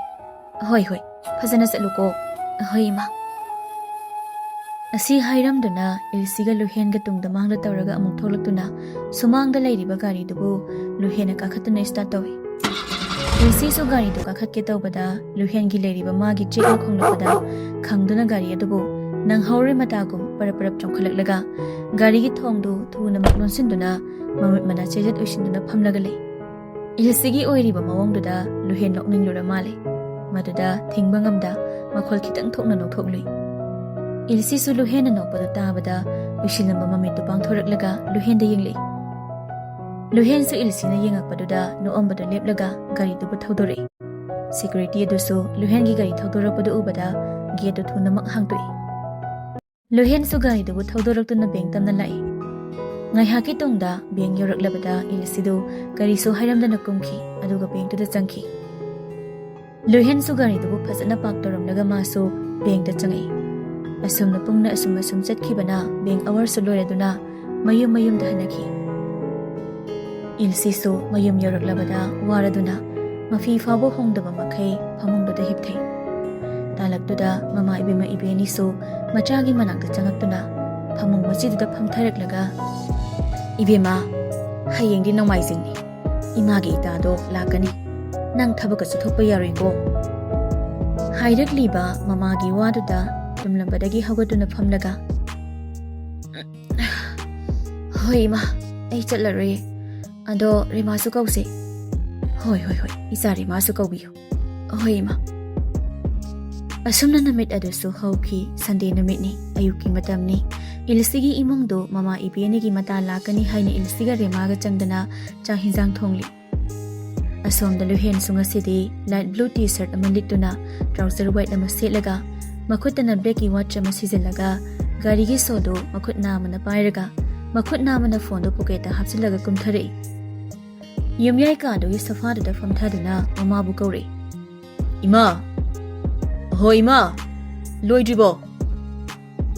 ꯍꯣꯏ, ꯍꯣꯏ, ꯐꯖꯅ ꯆꯠꯂꯨꯀꯣ꯫ ꯍꯣꯏ, ꯏꯃꯥ꯫ ꯑꯁꯤ ꯍꯥꯏꯔꯝꯗꯨꯅ ꯏꯜꯁꯤꯒ ꯂꯨꯍꯦꯟꯒ ꯇꯨꯡꯗ ꯃꯥꯡꯗ ꯇꯧꯔꯒ ꯑꯃꯨꯛ ꯊꯣꯛꯂꯛꯇꯨꯅ ꯁꯨꯃꯥꯡꯗ ꯂꯩꯔꯤꯕ ꯒꯥꯔꯤꯗꯨꯕꯨ ꯂꯨꯍꯦꯟꯅ ꯀꯥꯈꯠꯇꯨꯅ start ꯇꯧꯏ꯫ ꯏꯜꯁꯤꯁꯨ ꯒꯥꯔꯤꯗꯨ ꯀꯥꯈꯠꯀꯦ ꯇꯧꯕꯗ ꯂꯨꯍꯦꯟꯒꯤ ꯂꯩꯔꯤꯕ ꯃꯥꯒꯤ ꯆꯦꯛꯅ ꯈꯣꯡꯂꯛꯄꯗ ꯈꯪꯗꯨꯅ ꯒꯥꯔꯤ ꯑꯗꯨꯕꯨ ꯅꯪꯍꯧꯔꯣꯏ ꯃꯇꯥꯒꯨꯝ ꯄꯔꯞ ꯄꯔꯞ ꯆꯣꯡꯈꯠꯂꯛꯂꯒ ꯒꯥꯔꯤꯒꯤ ꯊꯣꯡꯗꯨ ꯊꯨꯅꯃꯛ ꯂꯣꯟꯁꯤꯟꯗꯨꯅ ꯃꯃꯤꯠ ꯃꯅꯥ ꯆꯦꯖꯠ ꯎꯏꯁꯤꯟꯗꯨꯅ ꯐꯝꯂꯒ ꯂꯩ꯫ ꯏꯜꯁꯤꯒꯤ ꯑꯣꯏꯔꯤꯕ ꯃꯑꯣꯡꯗꯨꯗ ꯂꯨꯍꯦꯟ ꯅꯣꯛꯅꯤꯡꯂꯨꯔ ꯃꯥꯜꯂꯦ꯫ ꯃꯗꯨꯗ ꯊꯤꯡꯕ ꯉꯝꯗ ꯃꯈꯣꯜ ꯈꯤꯇꯪ ꯊꯣꯛꯅ ꯅꯣꯛꯊꯣꯛꯂꯨꯏ꯫ ꯏꯜꯁꯤꯁꯨ ꯂꯨꯍꯦꯟꯅ ꯅꯣꯛꯄꯗꯨ ꯇꯥꯕꯗ ꯎꯏꯁꯤꯜꯂꯝꯕ ꯃꯃꯤꯠꯇꯨ ꯄꯥꯡꯊꯣꯔꯛꯂꯒ ꯂꯨꯍꯦꯟꯗ ꯌꯦꯡꯂꯛꯏ꯫ ꯂꯨꯍꯦꯟꯁꯨ ꯏꯜꯁꯤꯅ ꯌꯦꯡꯉꯛꯄꯗꯨꯗ ꯅꯣꯛꯑꯝꯕꯗꯨ ꯂꯦꯞꯂꯒ ꯒꯥꯔꯤꯗꯨꯕꯨ ꯊꯧꯗꯣꯔꯛꯏ꯫ Security ꯑꯗꯨꯁꯨ ꯂꯨꯍꯦꯟꯒꯤ ꯒꯥꯔꯤ ꯊꯧꯗꯣꯔꯛꯄꯗꯨ ꯎꯕꯗ gate ꯇꯨ ꯊꯨꯅꯃꯛ ꯍꯥꯡꯗꯣꯛꯏ꯫ ꯂꯨꯍꯦꯟꯁꯨ ꯒꯥꯔꯤꯗꯨꯕꯨ ꯊꯧꯗꯣꯔꯛꯇꯨꯅ bank ꯇꯝꯅ ꯂꯥꯛꯏ꯫ ꯉꯥꯏꯍꯥꯛꯀꯤ ꯇꯨꯡꯗ bank ꯌꯧꯔꯛꯂꯕꯗ ꯏꯜꯁꯤꯗꯨ ꯀꯔꯤꯁꯨ ꯍꯥꯏꯔꯝꯗꯅ ꯀꯨꯝꯈꯤ, ꯑꯗꯨꯒ bank ꯇꯨꯗ ꯆꯪꯈꯤ꯫ ꯂꯨꯍꯦꯟꯁꯨ ꯒꯥꯔꯤꯗꯨꯕꯨ ꯐꯖꯅ park ꯇꯧꯔꯝꯂꯒ ꯃꯥꯁꯨ bank ꯇ ꯆꯪꯉꯛꯏ꯫ ꯑꯁꯨꯝꯅ ꯄꯨꯡꯅ ꯑꯁꯨꯝ ꯑꯁꯨꯝ ꯆꯠꯈꯤꯕꯅ bank hour ꯁꯨ ꯂꯣꯏꯔꯗꯨꯅ ꯃꯌꯨꯝ ꯃꯌꯨꯝꯗ ꯍꯟꯅꯈꯤ꯫ ꯏꯜꯁꯤꯁꯨ ꯃꯌꯨꯝ ꯌꯧꯔꯛꯂꯕꯗ ꯋꯥꯔꯗꯨꯅ ꯃꯐꯤ ꯐꯥꯎꯕ ꯍꯣꯡꯗꯕ ꯃꯈꯩ ꯐꯃꯨꯡꯗꯨꯗ ꯍꯤꯞꯊꯩ꯫ ꯇꯥꯂꯛꯇꯨꯗ ꯃꯃꯥ ꯏꯕꯦꯝꯃ ꯏꯕꯦꯅꯤꯁꯨ ꯃꯆꯥꯒꯤ ꯃꯅꯥꯛꯇ ꯆꯪꯉꯛꯇꯨꯅ ꯐꯃꯨꯡ ꯃꯆꯤꯗꯨꯗ ꯐꯝꯊꯔꯛꯂꯒ, "ꯏꯕꯦꯝꯃ, ꯍꯌꯦꯡꯗꯤ ꯅꯣꯡꯃꯥꯏꯖꯤꯡꯅꯤ꯫ ꯏꯃꯥꯒꯤ ꯏꯇꯥꯗꯣ ꯂꯥꯛꯀꯅꯤ꯫ ꯅꯪ ꯊꯕꯛꯀ ꯆꯠꯊꯣꯛꯄ ꯌꯥꯔꯣꯏꯀꯣ?" ꯍꯥꯏꯔꯛꯂꯤꯕ ꯃꯃꯥꯒꯤ ꯋꯥꯗꯨꯗ ꯇꯨꯝꯂꯝꯕꯗꯒꯤ ꯍꯧꯒꯠꯇꯨꯅ ꯐꯝꯂꯒ, "ꯍꯣꯏ ꯏꯃꯥ, ꯑꯩ ꯆꯠꯂꯔꯣꯏꯌꯦ꯫ ꯑꯗꯣ ꯔꯦꯃꯥꯁꯨ ꯀꯧꯁꯦ꯫" "ꯍꯣꯏ, ꯍꯣꯏ, ꯍꯣꯏ, ꯏꯆꯥ ꯔꯦꯃꯥꯁꯨ ꯀꯧꯕꯤꯌꯨ꯫" "ꯍꯣꯏ ꯏꯃꯥ꯫" ꯑꯁꯨꯝꯅ ꯅꯨꯃꯤꯠ ꯑꯗꯨꯁꯨ ꯍꯧꯈꯤ꯫ Sunday ꯅꯨꯃꯤꯠꯅꯤ, ꯑꯌꯨꯛꯀꯤ ꯃꯇꯝꯅꯤ꯫ ꯏꯜꯁꯤꯒꯤ ꯏꯃꯨꯡꯗꯨ ꯃꯃꯥ ꯏꯕꯦꯅꯤꯒꯤ ꯃꯇꯥ ꯂꯥꯛꯀꯅꯤ ꯍꯥꯏꯅ ꯏꯜꯁꯤꯒ ꯔꯦꯃꯥꯒ ꯆꯪꯗꯅ ꯆꯥꯛ ꯍꯤꯟꯖꯥꯡ ꯊꯣꯡꯂꯤ꯫ ꯑꯁꯣꯝꯗ ꯂꯨꯍꯦꯟꯁꯨ ꯉꯁꯤꯗꯤ light blue T-shirt ꯑꯃ ꯂꯤꯠꯇꯨꯅ trouser white ꯑꯃ ꯁꯦꯠꯂꯒ ꯃꯈꯨꯠꯇꯅ black ꯀꯤ watch ꯑꯃ ꯁꯤꯖꯤꯜꯂꯒ ꯒꯥꯔꯤꯒꯤ ꯁꯣꯗꯨ ꯃꯈꯨꯠ ꯅꯥꯝꯃꯅ ꯄꯥꯏꯔꯒ ꯃꯈꯨꯠ ꯅꯥꯝꯃꯅ phone ꯗꯨ pocket ꯇ ꯍꯥꯞꯆꯤꯜꯂꯒ ꯀꯨꯝꯊꯔꯛꯏ꯫ ꯌꯨꯝꯌꯥꯏ ꯀꯥꯗꯨꯒꯤ sofa ꯗꯨꯗ ꯐꯝꯊꯗꯨꯅ ꯃꯃꯥꯕꯨ ꯀꯧꯔꯛꯏ꯫ "ꯏꯃꯥ! ꯍꯣ ꯏꯃꯥ! ꯂꯣꯏꯗ꯭ꯔꯤꯕꯣ?"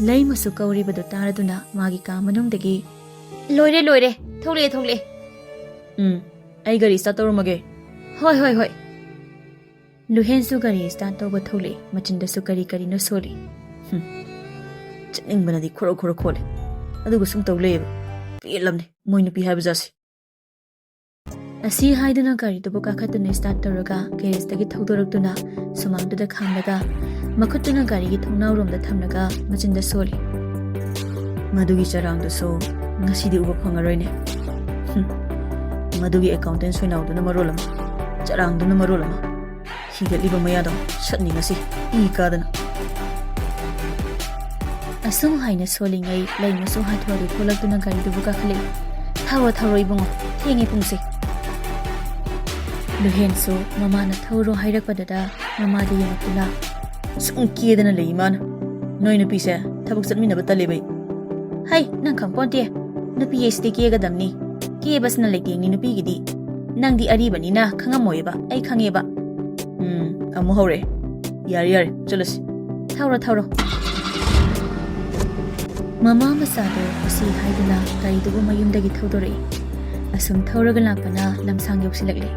ꯂꯩꯃꯁꯨ ꯀꯧꯔꯤꯕꯗꯨ ꯇꯥꯔꯗꯨꯅ ꯃꯥꯒꯤ ꯀꯥ ꯃꯅꯨꯡꯗꯒꯤ, "ꯂꯣꯏꯔꯦ, ꯂꯣꯏꯔꯦ꯫ ꯊꯣꯛꯂꯛꯑꯦ, ꯊꯣꯛꯂꯛꯑꯦ꯫ ꯎꯝ, ꯑꯩ ꯒꯥꯔꯤ start ꯇꯧꯔꯝꯃꯒꯦ꯫" "ꯍꯣꯏ, ꯍꯣꯏ, ꯍꯣꯏ꯫" ꯂꯨꯍꯦꯟꯁꯨ ꯒꯥꯔꯤ start ꯇꯧꯕ ꯊꯣꯛꯂꯛꯏ, ꯃꯆꯤꯟꯗꯁꯨ ꯀꯔꯤ ꯀꯔꯤꯅꯣ ꯁꯣꯜꯂꯤ꯫ ꯍꯨꯝ, ꯆꯠꯅꯤꯡꯕꯅꯗꯤ ꯈꯣꯔꯣ ꯈꯣꯔꯣ ꯈꯣꯜꯂꯤ, ꯑꯗꯨꯒ ꯁꯨꯝ ꯇꯧ ꯂꯩꯌꯦꯕ꯫ ꯄꯦꯜꯂꯝꯅꯤ ꯃꯣꯏ ꯅꯨꯄꯤ ꯍꯥꯏꯕ ꯖꯥꯠꯁꯦ꯫ ꯑꯁꯤ ꯍꯥꯏꯗꯨꯅ ꯒꯥꯔꯤꯗꯨꯕꯨ ꯀꯥꯈꯠꯇꯨꯅ start ꯇꯧꯔꯒ garageꯇꯒꯤ ꯊꯧꯗꯣꯔꯛꯇꯨꯅ ꯁꯨꯃꯥꯡꯗꯨꯗ ꯈꯥꯝꯂꯒ ꯃꯈꯨꯠꯇꯨꯅ ꯒꯥꯔꯤꯒꯤ ꯊꯣꯡꯅꯥꯎꯔꯣꯝꯗ ꯊꯝꯂꯒ ꯃꯆꯤꯟꯗ ꯁꯣꯜꯂꯤ꯫ ꯃꯗꯨꯒꯤ ꯆꯔꯥꯡꯗꯨꯁꯨ ꯉꯁꯤꯗꯤ ꯎꯕ ꯐꯪꯉꯔꯣꯏꯅꯦ꯫ ꯍꯨꯝ꯫ ꯃꯗꯨꯒꯤ accountant ꯁꯣꯏꯅꯥꯎꯗꯨꯅ ꯃꯔꯣꯜ ꯑꯃ, ꯆꯔꯥꯡꯗꯨꯅ ꯃꯔꯣꯜ ꯑꯃ꯫ ꯍꯤꯒꯠꯂꯤꯕ ꯃꯌꯥꯗꯣ ꯁꯠꯅꯤ ꯉꯁꯤ, ꯏ ꯀꯥꯗꯅ꯫ ꯑꯁꯨꯝ ꯍꯥꯏꯅ ꯁꯣꯜꯂꯤꯉꯩ ꯂꯩꯃꯁꯨ ꯍꯥꯊꯨ ꯍꯥꯊꯨ ꯊꯣꯛꯂꯛꯇꯨꯅ ꯒꯥꯔꯤꯗꯨꯕꯨ ꯀꯥꯈꯠꯂꯛꯏ꯫ "ꯊꯧꯔꯣ, ꯊꯧꯔꯣ ꯏꯕꯨꯡꯉꯣ, ꯊꯦꯡꯉꯦ ꯄꯨꯡꯁꯦ꯫" ꯂꯨꯍꯦꯟꯁꯨ ꯃꯃꯥꯅ ꯊꯧꯔꯣ ꯍꯥꯏꯔꯛꯄꯗꯨꯗ ꯃꯃꯥꯗ ꯌꯦꯡꯉꯛꯇꯨꯅ, "ꯁꯨꯝ ꯀꯦꯗꯅ ꯂꯩ ꯏꯃꯥꯅ꯫ ꯅꯣꯏ ꯅꯨꯄꯤꯁꯦ ꯊꯕꯛ ꯆꯠꯃꯤꯟꯅꯕ ꯇꯜꯂꯦꯕ ꯑꯩ꯫" "ꯍꯩ, ꯅꯪ ꯈꯪꯄꯣꯟꯇꯦ꯫ ꯅꯨꯄꯤ ꯍꯥꯏꯁꯤꯗꯤ ꯀꯦꯒꯗꯕꯅꯤ꯫ ꯀꯦꯕꯁꯤꯅ ꯂꯩꯇꯦꯡꯅꯤ ꯅꯨꯄꯤꯒꯤꯗꯤ꯫ ꯅꯪꯗꯤ ꯑꯔꯤꯕꯅꯤꯅ ꯈꯪꯉꯝꯃꯣꯏꯕ, ꯑꯩ ꯈꯪꯉꯦꯕ꯫" "ꯎꯝ, ꯑꯃꯨꯛ ꯍꯧꯔꯛꯑꯦ꯫ ꯌꯥꯔꯦ, ꯌꯥꯔꯦ, ꯆꯠꯂꯁꯤ꯫ ꯊꯧꯔꯣ, ꯊꯧꯔꯣ꯫" ꯃꯃꯥ ꯃꯆꯥꯗꯣ ꯑꯁꯤ ꯍꯥꯏꯗꯨꯅ ꯒꯥꯔꯤꯗꯨꯕꯨ ꯃꯌꯨꯝꯗꯒꯤ ꯊꯧꯗꯣꯔꯛꯏ꯫ ꯑꯁꯨꯝ ꯊꯧꯔꯒ ꯂꯥꯛꯄꯅ ꯂꯝꯁꯥꯡ ꯌꯧꯁꯤꯜꯂꯛꯂꯦ꯫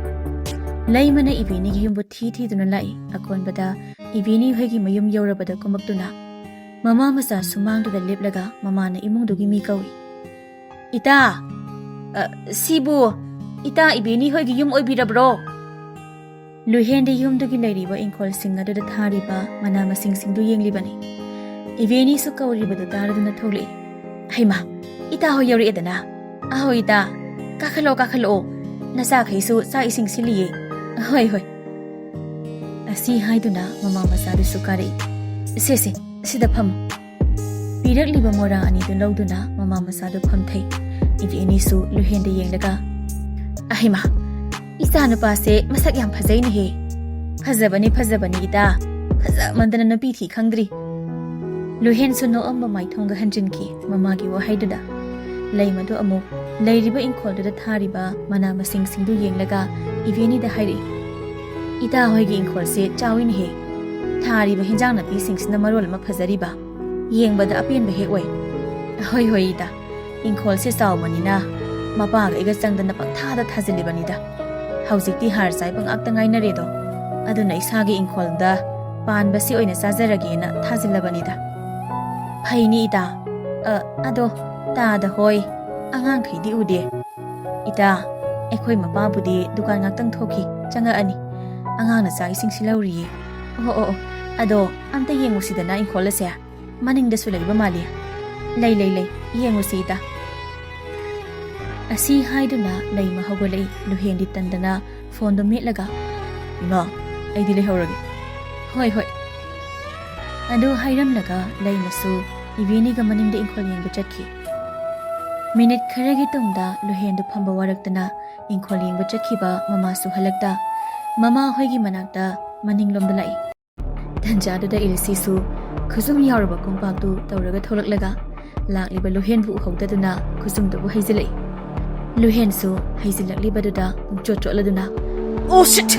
ꯂꯩꯃꯅ ꯏꯕꯦꯅꯤꯒꯤ ꯌꯨꯝꯕꯨ ꯊꯤ ꯊꯤꯗꯨꯅ ꯂꯥꯛꯏ꯫ ꯑꯀꯣꯟꯕꯗ ꯏꯕꯦꯅꯤ ꯍꯣꯏꯒꯤ ꯃꯌꯨꯝ ꯌꯧꯔꯕꯗ ꯀꯨꯝꯃꯛꯇꯨꯅ ꯃꯃꯥ ꯃꯆꯥ ꯁꯨꯃꯥꯡꯗꯨꯗ ꯂꯦꯞꯂꯒ ꯃꯃꯥꯅ ꯏꯃꯨꯡꯗꯨꯒꯤ ꯃꯤ ꯀꯧꯏ꯫ "ꯏꯇꯥ! ꯑ, ꯁꯤꯕꯨ ꯏꯇꯥ ꯏꯕꯦꯅꯤ ꯍꯣꯏꯒꯤ ꯌꯨꯝ ꯑꯣꯏꯕꯤꯔꯕ꯭ꯔꯣ?" ꯂꯨꯍꯦꯟꯗ ꯌꯨꯝꯗꯨꯒꯤ ꯂꯩꯔꯤꯕ ꯏꯪꯈꯣꯜꯁꯤꯡ ꯑꯗꯨꯗ ꯊꯥꯔꯤꯕ ꯃꯅꯥ ꯃꯁꯤꯡꯁꯤꯡꯗꯨ ꯌꯦꯡꯂꯤꯕꯅꯤ꯫ ꯏꯕꯦꯅꯤꯁꯨ ꯀꯧꯔꯤꯕꯗꯨ ꯇꯥꯔꯗꯨꯅ ꯊꯣꯛꯂꯛꯏ꯫ "ꯍꯩꯃꯥ, ꯏꯇꯥ ꯍꯣꯏ ꯌꯧꯔꯛꯑꯦꯗꯅ꯫ ꯑꯍꯣꯏ ꯏꯇꯥ, ꯀꯥꯈꯠꯂꯛꯑꯣ, ꯀꯥꯈꯠꯂꯛꯑꯣ꯫ ꯅꯆꯥꯈꯩꯁꯨ ꯆꯥꯛ ꯏꯁꯤꯡ ꯁꯤꯜꯂꯤꯌꯦ꯫" "ꯍꯣꯏ, ꯍꯣꯏ꯫" ꯑꯁꯤ ꯍꯥꯏꯗꯨꯅ ꯃꯃꯥ ꯃꯆꯥꯗꯨꯁꯨ ꯀꯥꯔꯛꯏ꯫ "ꯁꯦ, ꯁꯦ, ꯁꯤꯗ ꯐꯝꯃꯨ꯫" ꯄꯤꯔꯛꯂꯤꯕ ꯃꯣꯔꯥ ꯑꯅꯤꯗꯨ ꯂꯧꯗꯨꯅ ꯃꯃꯥ ꯃꯆꯥꯗꯨ ꯐꯝꯊꯩ꯫ ꯏꯕꯦꯅꯤꯁꯨ ꯂꯨꯍꯦꯟꯗ ꯌꯦꯡꯂꯒ, "ꯑꯍꯩꯃꯥ, ꯏꯆꯥ ꯅꯨꯄꯥꯁꯦ ꯃꯁꯛ ꯌꯥꯝ ꯐꯖꯩꯅꯦꯍꯦ꯫ ꯐꯖꯕꯅꯤ, ꯐꯖꯕꯅꯤ ꯏꯇꯥ꯫ ꯐꯖꯃꯟꯗꯅ ꯅꯨꯄꯤ ꯊꯤ ꯈꯪꯗ꯭ꯔꯤ꯫" ꯂꯨꯍꯦꯟꯁꯨ ꯅꯣꯛꯑꯝꯕ ꯃꯥꯏꯊꯣꯡꯒ ꯍꯟꯖꯤꯟꯈꯤ ꯃꯃꯥꯒꯤ ꯋꯥꯍꯩꯗꯨꯗ꯫ ꯂꯩꯃꯗꯨ ꯑꯃꯨꯛ ꯂꯩꯔꯤꯕ ꯏꯪꯈꯣꯜꯗꯨꯗ ꯊꯥꯔꯤꯕ ꯃꯅꯥ ꯃꯁꯤꯡꯁꯤꯡꯗꯨ ꯌꯦꯡꯂꯒ ꯏꯕꯦꯅꯤꯗ ꯍꯥꯏꯔꯛꯏ, "ꯏꯇꯥ ꯍꯣꯏꯒꯤ ꯏꯪꯈꯣꯜꯁꯦ ꯆꯥꯎꯏꯅꯦꯍꯦ꯫ ꯊꯥꯔꯤꯕ ꯍꯤꯟꯖꯥꯡ ꯅꯥꯄꯤꯁꯤꯡꯁꯤꯅ ꯃꯔꯣꯜ ꯑꯃ ꯐꯖꯔꯤꯕ꯫ ꯌꯦꯡꯕꯗ ꯑꯄꯦꯟꯕ ꯍꯦꯛ ꯑꯣꯏ꯫" "ꯍꯣꯏ, ꯍꯣꯏ ꯏꯇꯥ, ꯏꯪꯈꯣꯜꯁꯦ ꯆꯥꯎꯕꯅꯤꯅ ꯃꯄꯥꯒ ꯑꯩꯒ ꯆꯪꯗꯅ ꯄꯪꯊꯥꯗ ꯊꯥꯖꯤꯜꯂꯤꯕꯅꯤꯗ꯫ ꯍꯧꯖꯤꯛꯇꯤ ꯍꯥꯔ ꯆꯥꯏꯕ ꯉꯥꯛꯇ ꯉꯥꯏꯅꯔꯦꯗꯣ꯫ ꯑꯗꯨꯅ ꯏꯁꯥꯒꯤ ꯏꯪꯈꯣꯜꯗ ꯄꯥꯟꯕꯁꯤ ꯑꯣꯏꯅ ꯆꯥꯖꯔꯒꯦꯅ ꯊꯥꯖꯤꯜꯂꯕꯅꯤꯗ꯫ ꯐꯩꯅꯤ ꯏꯇꯥ꯫ ꯑ, ꯑꯗꯣ ꯇꯥꯗ ꯍꯣꯏ, ꯑꯉꯥꯡꯈꯩꯗꯤ ꯎꯗꯦ꯫ ꯏꯇꯥ, ꯑꯩꯈꯣꯏ ꯃꯄꯥꯕꯨꯗꯤ ꯗꯨꯀꯥꯟ ꯉꯥꯛꯇꯪ ꯊꯣꯛꯈꯤ, ꯆꯪꯉꯛꯑꯅꯤ꯫ ꯑꯉꯥꯡꯅ ꯆꯥꯛ ꯏꯁꯤꯡ ꯁꯤꯜꯍꯧꯔꯤꯌꯦ꯫ ꯑꯣ, ꯑꯣ, ꯑꯣ, ꯑꯗꯣ ꯑꯝꯇ ꯌꯦꯡꯉꯨꯁꯤꯗꯅ ꯏꯪꯈꯣꯜ ꯑꯁꯦ꯫ ꯃꯅꯤꯡꯗꯁꯨ ꯂꯩꯕ ꯃꯥꯜꯂꯤ꯫ ꯂꯩ, ꯂꯩ, ꯂꯩ꯫ ꯌꯦꯡꯉꯨꯁꯤ ꯏꯇꯥ꯫ ꯑꯁꯤ ꯍꯥꯏꯗꯨꯅ ꯂꯩꯃ ꯍꯧꯒꯠꯂꯛꯏ꯫ ꯂꯨꯍꯦꯟꯗꯤ ꯇꯟꯗꯅ ꯐꯣꯟꯗꯣ ꯃꯦꯠꯂꯒ, "ꯏꯃꯥ, ꯑꯩꯗꯤ ꯂꯩꯍꯧꯔꯒꯦ꯫" "ꯍꯣꯏ, ꯍꯣꯏ꯫" ꯑꯗꯨ ꯍꯥꯏꯔꯝꯂꯒ ꯂꯩꯃꯁꯨ ꯏꯕꯦꯅꯤꯒ ꯃꯅꯤꯡꯗ ꯏꯪꯈꯣꯜ ꯌꯦꯡꯕ ꯆꯠꯈꯤ꯫ ꯃꯤꯅꯤꯠ ꯈꯔꯒꯤ ꯇꯨꯡꯗ ꯂꯨꯍꯦꯟꯗꯨ ꯐꯝꯕ ꯋꯥꯔꯛꯇꯅ ꯏꯪꯈꯣꯜ ꯌꯦꯡꯕ ꯆꯠꯈꯤꯕ ꯃꯃꯥꯁꯨ ꯍꯜꯂꯛꯇ ꯃꯃꯥ ꯍꯣꯏꯒꯤ ꯃꯅꯥꯛꯇ ꯃꯅꯤꯡꯂꯣꯝꯗ ꯂꯥꯛꯏ꯫ ꯇꯟꯖꯥꯗꯨꯗ ꯏꯜꯁꯤꯁꯨ ꯈꯨꯖꯨꯝ ꯌꯥꯎꯔꯕ ꯀꯣꯝꯄꯥꯛꯇꯨ ꯇꯧꯔꯒ ꯊꯣꯛꯂꯛꯂꯒ ꯂꯥꯛꯂꯤꯕ ꯂꯨꯍꯦꯟꯕꯨ ꯎꯍꯧꯗꯗꯨꯅ ꯈꯨꯖꯨꯝꯗꯨꯕꯨ ꯍꯩꯖꯤꯜꯂꯛꯏ꯫ ꯂꯨꯍꯦꯟꯁꯨ ꯍꯩꯖꯤꯜꯂꯛꯂꯤꯕꯗꯨꯗ ꯄꯨꯡꯆꯣꯠ ꯆꯣꯠꯂꯗꯨꯅ, "ꯑꯣ ꯁꯤꯠ!"